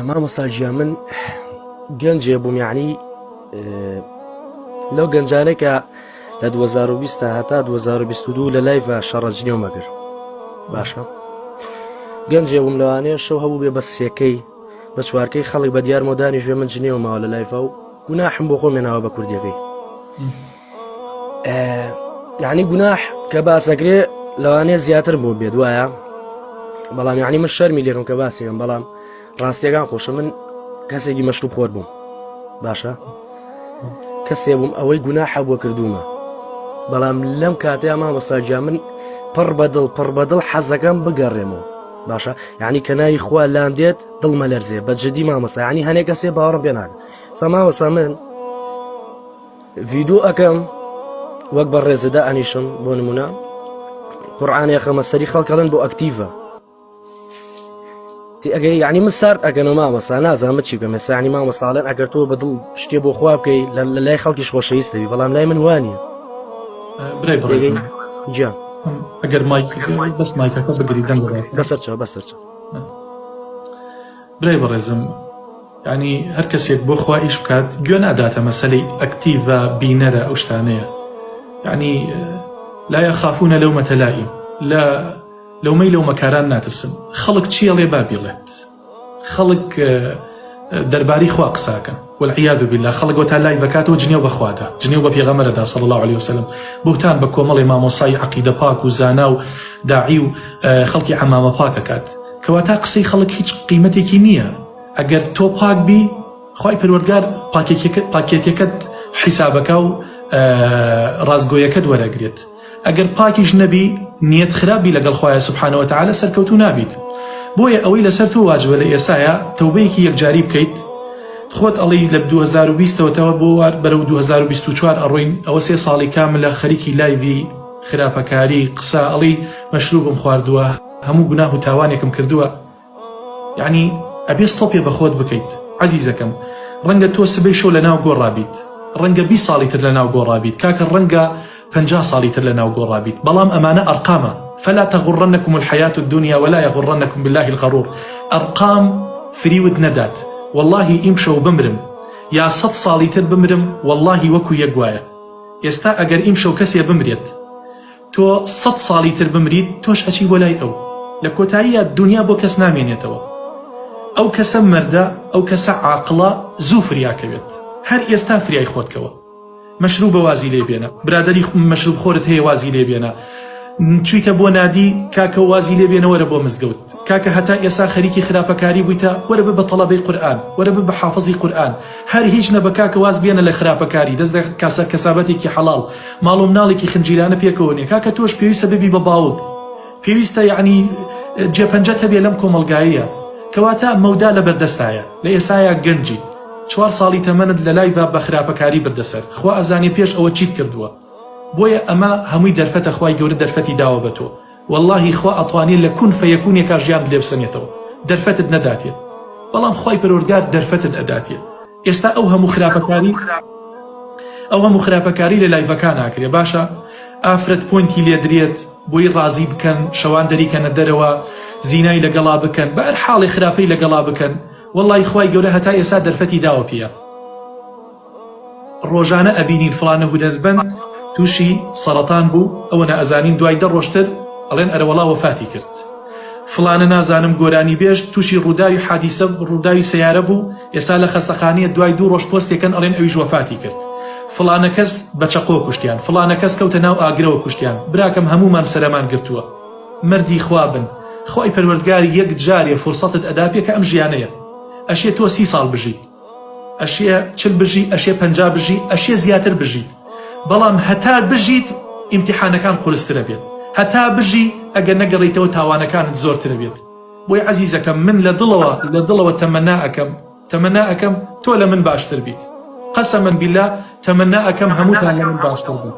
مامۆستا گیان من گەنجێ بووم یعنی لەو گەنجانەی کە لە 2020 هەتا 2022 لە لایڤ شەڕە جنێومە کرد باشە گەنجێ بووم لەوانەیە شەو هەبوو بێ بە سێکەی بە چوارکەی خەڵک بە دیار مۆدانی ژێ من جنێو ماوە لە لایڤ و گوناحم بۆ خۆم هێناوە بە کوردیەکەی یعنی گوناح کە باسەکرێ لەوانەیە زیاتر بۆ بێت وایە بەڵام یعنی من شەرمی لێکم کە باسێکم بەڵام ڕاستیەکان خۆشە من کەسێکی مەشروب خۆر بووم باشە کەسێ بووم ئەوەی گوناحە بۆ کردومە بەڵام لەم کاتەیە مامۆستا گیان من پڕ بەدڵ پڕ بەدڵ حەزەکەم بگەڕێمەوە باشە یعنی کە ناوی خوا لام دێت دڵمە لەرزێ بە جدی مامۆستا یعنی هەنێک کەسێ باوەڕم پێ ناکە سا مامۆستا من ڤیدۆ ئەکەم وەک بە ڕێزەدا ئەنیشم بۆ نمونە قورآانێ خەمە سەری خەڵکەڵێن بۆ ئەکتیڤە ئەگەر یعنی من سارد ئەگەنەوە مامۆستا نازانم چی بکەم ئێستا یعنی مامۆساڵێن ئەگەر تۆ بە دڵ شتێ بۆ خوا بکەی لە لای خەڵکیش خۆشەویستەوی بەڵام لای من وانە برای بەڕێزم گیان ئەگەر مایک بەس مایکەکە بگری دەنگ بەسەرچەوە بەسەرچەوە برای بەڕێزم یانی هەر کەسێک بۆ خوا ئیش بکات گوێ ناداتە مەسەلەی ئەکتیڤە بینەرە ئەو شتانەیە یعنی لا یخافون لومة لائم لە لەومەی لەومەکاران ناترسن خەڵک چیەڵێ با بیڵێت خەڵک دەرباری خوا قساکەن والعیاذ بالله خەڵک وەتا لای بەکاتەوە جنێو بەخوادا جنێو بە پێغەمەرەدا صلی الله علیه وسلم بوهتان بە کۆمەڵی مامۆسای عەقیدە پاک و زانا و داعی و خەڵکی عەمامە پاکەکات کەواتە قسەی خەڵک هیچ قیمەتێکی نییە ئەگەر تۆ پاک بی خوای پەروەردگار پاکێتیەکەت حیسابەکە و ڕاستگۆیەکەت وەرەگرێت ئەگەر پاکیش نەبی نیەت خراپی لەگەڵ خوایە سبحانە وتعالی سەرکەوتوو نابیت بۆیە ئەوەی لەسەر تۆ واجبە لە ئێسایا تەوبەیەکی یەکجاری بکەیت خۆت ئەڵێی لە 2020 ەوە تەوە بۆ بەرەو 2024 ئەڕۆین ئەوە سێ ساڵی کاملە خەریکی لایڤی خراپەکاری قسە ئەڵێی مەشروبم خواردووە هەموو گوناه و تاوانێکم کردووە یەعنی ئەبێ ستۆپێ بە خۆت بکەیت عەزیزەکەم ڕەنگە تۆ سبەی شەو لەناو گۆڕا بیت ڕەنگە 20 ساڵی تر لەناو گۆڕا بیت کاکە ڕەنگە 50 ساڵی تر لەناو گۆڕا بیت بەڵام ئەمانە ئەرقامە فلا تغرنكم الحياة الدنيا ولا يغرنكم بالله الغرور ئەرقام فریوت نەدات واللهی ئیمشەو بمرم یا سەد ساڵی تر بمرم واللهی وەکو یەک وایە ئێستا ئەگەر ئیمشەو کەسێ بمرێت تۆ سەت ساڵی تر بمریت تۆش ئەچی بۆ لای ئەو لە کۆتاییا دونیا بۆ کەس نامێنێتەوە ئەو کەسە مەردە ئەو کەسە عاقڵە زوو فریا کەوێت هەر ئێستا فریای خۆت کەوە مەشروبە وازی لێ بێنە برادەری مەشروب خۆرت هەیە وازی لێ بێنە چویتە بۆ نادی کاکە وازی لێ بێنە وەرە بۆ مزگەوت کاکە هەتا ئێسا خەریکی خراپەکاری بوویتە وەرە ببە تەڵەبەی قورئان وەرە ببە حافزی قورئان هەر هیچ نەبە کاکە واز بێنە لە خراپەکاری دەست لە کاسە کەسابەتێکی حەڵاڵ ماڵ و مناڵێکی خنجیلانە پێکەوە نیە کاکە تۆش پێویستە ببی بە باوک پێویستە یعنی جێپەنجەت هەبێ لەم کۆمەڵگاییە کەواتە مەودا لە بەردەستایە لە ئێسایا گەنجیت چوار ساڵی تەمەنت لە لای بە خراپەکاری بردەسەر خوا ئەزانێ پێش ئەوە چیت کردووە بۆیە ئەمە هەمووی دەرفەتە خوای گەورە دەرفەتی داوە بە تۆ وەڵاهی خوا ئەتوانێ لە کون فەیەکونێکا ژیانت لێ بسەنێتەوە دەرفەتت نەداتێ بەڵام خوای پەروەردگار دەرفەتت ئەداتێ ئێستا ئەو هەموو خراپەکاری ئەو هەموو خراپەکاری لە لایڤەکان ئاکرێ باشە ئافرەت point ی لێدرێت بۆی ڕازی بکەن شەوان دەریکەنە دەرەوە زینای لەگەڵا بکەن بە هەر حاڵێ خراپەی لەگەڵا بکەن وەڵی خوای گەورە هەتا ئێستا دەرفەتی داوە پێیان ڕۆژانە ئەبینین فڵانە هونەرمەند تووشی سەڕەتان بوو ئەوەنە ئەزانین دوای دە ڕۆژتر ئەڵێن ئەرەوەڵا وەفاتی کرد فڵانە نازانم گۆرانی بێژ تووشی ڕووداوی حادیسە ڕووداوی سەیارە بوو ئێستا لە خەستەخانەیە دوای دوو ڕۆژ پۆستێکەن ئەڵێن ئەویش وەفاتی کرد فڵانە کەس بە چەقۆ کوشتیان فڵانە کەس کەوتە ناو ئاگرەوە کوشتیان براکەم هەموومان سەرەمان گرتووە مەردی خوا بن خوای پەروەردگار یەک جارێ فرسەتت ئەداپێ کە ئەم ژیانەیە ئەشێ تۆ سی ساڵ بژیت ئەشێ چل بژی ئەشێ 50 بژی ئەشێ زیاتر بژیت بەڵام هەتا بژیت ئیمتیحانەکان قورسترە بێت هەتا بژی ئەگەر نەگەڕیتەوە تاوانەکانت زۆرترە بێت بۆی عەزیزەکەم من لە دڵەوە لە دڵەوە تەمەنا ئەکەم تەمەنا ئەکەم تۆ لە من باشتر بیت قەسەمەن بیلا تەمەنا ئەکەم هەمووتان لە من باشتر بن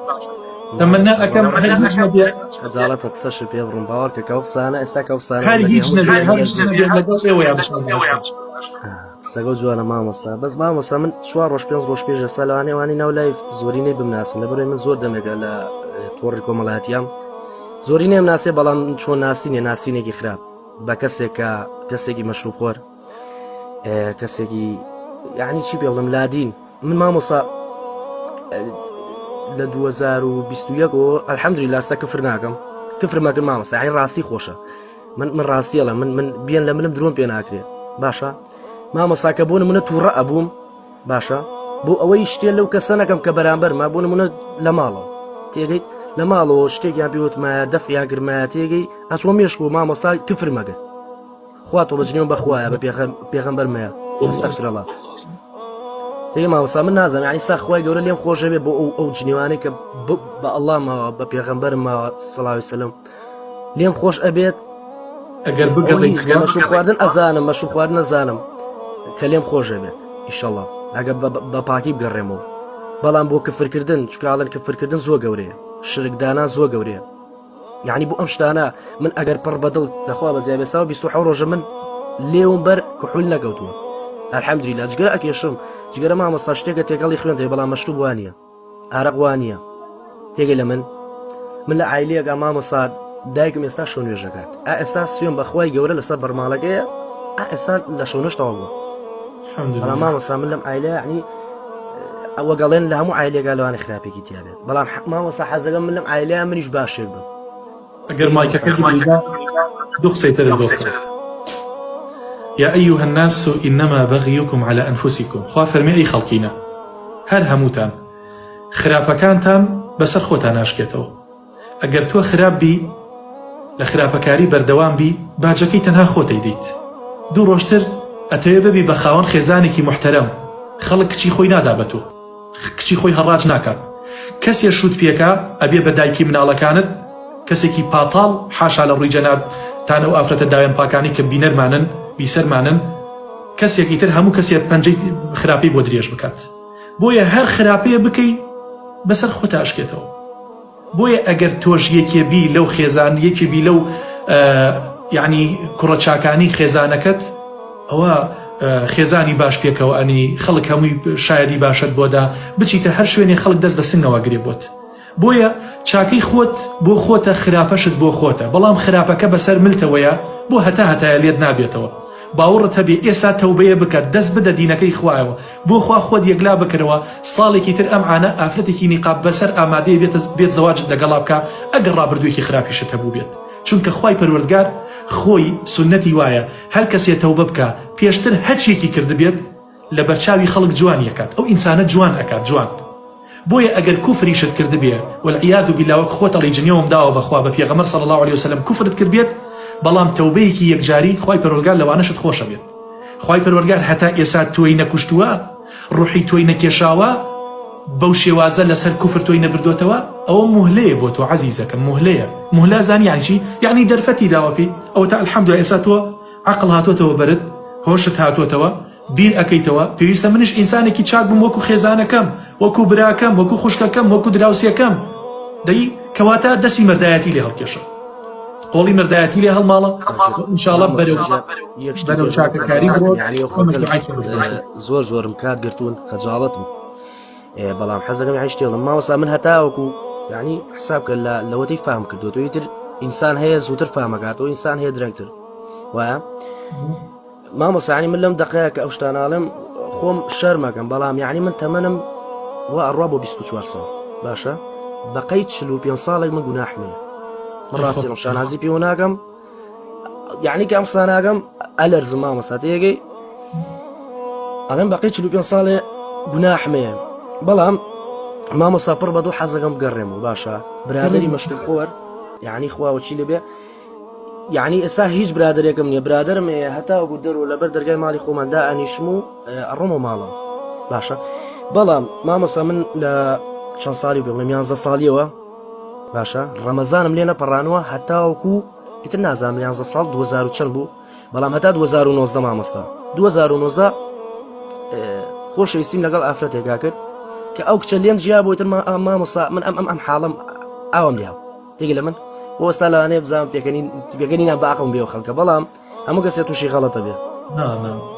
تەمەنا ئەکەم هەر هیچ نەبێ خەجاڵەتە قسەشت پێ بڕم باوەڕ کە کەو قسانە ئێستا کەو قسانە هەر هیچ نەبێ هەر هیچ نەبێ لەگەڵ ئێوەیا بچمە باشتر قسەکە جوانە مامۆستا بەس مامۆستا من چوار ڕۆژ پێنج ڕۆژ پێش ئێستا لەوانەیە وانی ناو لایڤ زۆرینەی بمناسن لەبەرئەوەی من زۆر دەمێکە لە تۆڕی کۆمەڵایەتیام زۆرینەیم ناسێ بەڵام چۆن ناسینێ ناسینێکی خراپ بە کەسێک کە کەسێکی مەشروب خۆر. کەسێکی یعنی چی پێڵم لادین من مامۆسا لە 2021 الحەمدلله سە کفر ناکەم کفر مەکرد مامۆسا یعنی ڕاستی خۆشە من من ڕاستیەڵە من من بیان لە منم درۆم پێ ناکرێت باشە مامۆسا کە بۆ نمونە تووڕە ئەبووم باشە بۆ ئەوەی شتێ لەو کەسە نەکەم کە بەرامبەرمە بۆ نمونە لە ماڵەوە تێگەیت لە ماڵەوە شتێکیان پێوتمایە دەفیان گرمایە تێگەی ئەچۆ مێشک و مامۆستا کفر مەگەر خوا تۆ بەجنێوم بەخوایە بە پێغەمبەرمەیە ئەستەغفرەڵا تێگە مامۆستا من نازانم یعنی سا خوای گەورە لێم خۆشە بێ بۆ ئەو ئەو جنێوانەی کە بە ئەڵڵا ماوە بە پێغەمبەرم ماوە سەڵاوی سەلام لێم خۆش ئەبێت ئەگەر بگەڕێی مەشروب خواردن ئەزانم مەشروب خواردن ئەزانم کە لێم خۆش ئەبێت ئیشەڵا ئەگە بە پاکی بگەڕێمەوە بەڵام بۆ کفرکردن چکاڵن کفرکردن زۆر گەورەیە شرکدانان زۆر گەورەیە یعنی بۆ ئەم شتانە من ئەگەر پڕ بەدڵ لەخوا بە زیابێساوە 26 ڕۆژە من لێوم بەر کحول نەکەوتووە الحەمدللە جگەرە ئەکێشم جگەرە مامۆستا شتێکە تێکەڵی خوێن دەی بەڵام مەشروب وانە ئارەق وانە تێگەی لە من من لە عیلەیەکە مامۆستا دایکم ئێستا شەو نوێژەکات ئا ئێستا سوێن بەخوای گەورە لەسەر بەرماڵەکەیە ئا ئێستا لە شەو نوێژ تەواو بووە بەڵام مامۆستا من لەم عیلە یعنی ئەوە گەڵێن لە هەموو عیلێکا لەوانە خراپێکی تیاێت بەڵام مامۆستا حەزەکەم من لەم عیلەیە منیش باشێک بم ئەگەر مایکەکە دوو قسەی ترت بۆ بکەم يا أيها الناس إنما بغيكم على أنفسكم خوا فەرمی ئەی خەڵکینە هەر هەمووتان خراپەکانتان بەسەر خۆتان ناشکێتەوە ئەگەر تۆ خراپ بی لە خراپەکاری بەردەوام بی باجەکەی تەنها خۆتەی دیت دوو ڕۆژتر ئەتەوێ ببی بە خاوەن خێزانێکی محتەرەم خەڵک کچی خۆی نادا بە تۆ کچی خۆی هەڕاج ناکات کەسێ شوت پێکا ئەبێ بە دایکی مناڵەکانت کەسێکی پاتاڵ حاشا لە ڕووی جەناب تان ئەو ئافرەتە داوێن پاکانی کە بینەرمانن بیسەرمانن کەسێکی تر هەموو کەسێ پەنجەی خراپەی بۆ درێژ بکات بۆیە هەر خراپەیە بکەی بەسەر خۆتا ئەشکێتەوە بۆیە ئەگەر تۆش یەکێ بی لەو خێزان یەکێ بی لەو یعنی کوڕە چاکانی خێزانەکەت ئەوە خێزانی باش پێکەوە ئەنی خەڵک هەمووی شایدی باشت بۆدا بچیتە هەر شوێنێ خەڵک دەست بە سنگەوە گرێ بۆت بۆیە چاکەی خۆت بۆ خۆتە خراپەشت بۆ خۆتە بەڵام خراپەکە بەسەر ملتەوەیە بۆ هەتا هەتایە لێت نابێتەوە باوەڕت هەبێ ئێسا تەوبەیە بکە دەست بدە دینەکەی خوایەوە بۆ خوا خۆت یەکلا بکەرەوە ساڵێکی تر ئەم عانە ئافرەتێکی نیقاب بەسەر ئامادەیە بێتە بێت زەواجت لەگەڵا بکا ئەگەر ڕابردوویەکی خراپیشت هەبووبێت چونکە خوای پەروەردگار خۆی سوننەتی وایە هەر کەسێ تەوبە بکا پێشتر هەرچیەکی کردبێت لەبەرچاوی خەڵک جوانی ئەکات ئەو ئینسانە جوان ئەکات جوان بۆیە ئەگەر کوفریشت کردبێ والعیاذ باللە وەک خۆت ئەڵێی جنێوم داوە بە خوا بە پێغەمبەر صلی اللە علیە وسلم کوفرت کردبێت بەڵام تەوبەیەکی یەکجاری خوای پەروەردگار لەوانەشت خۆشەبێت خوای پەروەردگار هەتا ئێسا تۆی نەکوشتووە ڕوحی تۆی نەکێشاوە بەو شێوازە لەسەر کوفر تۆی نەبردۆتەوە ئەوە موهلەیە بۆ تۆ عەزیزەکەم موهلەیە موهلە زانی یعنی چی یعنی دەرفەتی داوە پێی ئەوەتا الحمدللە ئێستا تۆ عەقڵ هاتۆتەوە بەرت هۆشت هاتۆتەوە بیر ئەکەیتەوە پێویستە منیش ئینسانێکی چاک بم وەکو خێزانەکەم وەکو براکەم وەکو خوشکەکەم وەکو دراوسێکەم دەی کەواتە دەسی مەردایەتی لێ هەڵکێشە قۆڵی مەردایەتی لێ هەڵماڵە ئینشاءاللە بەرەو بەرەو چاکەکاری بڕۆ زۆر زۆرم کات گرتوون خەجاڵەتم بەڵام حەزەکەم یعنی شتێڵم مامۆستا من هەتاوەکو یعنی حساب کە لە لەوەتەی فام کردو تۆ تر ئینسان هەیە زووتر فامەکاتەوە ئینسان هەیە درەنگتر وایە مامۆستا یعنی من لەم دەقەیە کە ئەو شتاناڵێم خۆم شەرمەکەم بەڵام یعنی من تەمەنم وا ئەڕوا بۆ 24 ساڵ باشە بەقەی 45 ساڵێک من گوناحمێ من ڕاستی شانازی پێوە ناکەم یعنی کە ئەم قساناگەم ئەلەرزم مامۆستا تێگەی ئەڵێم بەقەی 45 ساڵێ گوناحمەیە بەڵام مامۆستا پڕ بەدڵ حەزەکەم بگەڕێم و باشە برادری مەشروب خۆر یعنی خواوە چی لەبێ یعنی ئێستا هیچ برادێکم نییە برادرم هەیە هەتاوەکو دەرەوە لەبەر دەرگای ماڵی خۆماندا ئەنیشم و ئەڕۆمە ماڵەوە باشە بەڵام مامۆستا من لە چەند ساڵی بڵێم یانزە ساڵیەوە باشە ڕەمەزانم لێ نەپەڕانوە هەتاوەکو ئیتر نازانم یانزە ساڵ 2000 چەند بوو بەڵام هەتا 2019 مامۆستا 2019 خۆشەویستیم لەگەڵ ئافرەتێکا کرد کە ئەو کچە لێم جیا بۆ تر مامۆستا من ئەم ئەم ئەم حاڵم ئاوم لێ تێگە لە من وەستا لەوانەیە بزانم پێکەنین پێکەنینا باقم بێ خەڵکە بەڵام هەموو کەسێ تووشی غەڵەتە بێ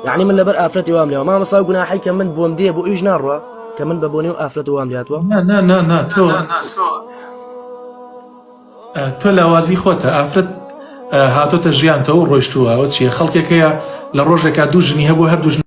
یعنی من لەبەر ئافرەتی وام لێوە مامۆستا گوناحی کە من بۆم دێ بۆ ئیش ناڕوە کە من بە بۆنی و ئافرەت وام لاتوە نا نا نا نا تۆ تۆ لاوازی خۆتە ئافرەت. هاتۆتە ژیانتەوە و ڕۆیشتووە ئەوە چییە خەڵکێک هەیە لە ڕۆژێکا دوو ژنی هەبوو هەردوو ژن.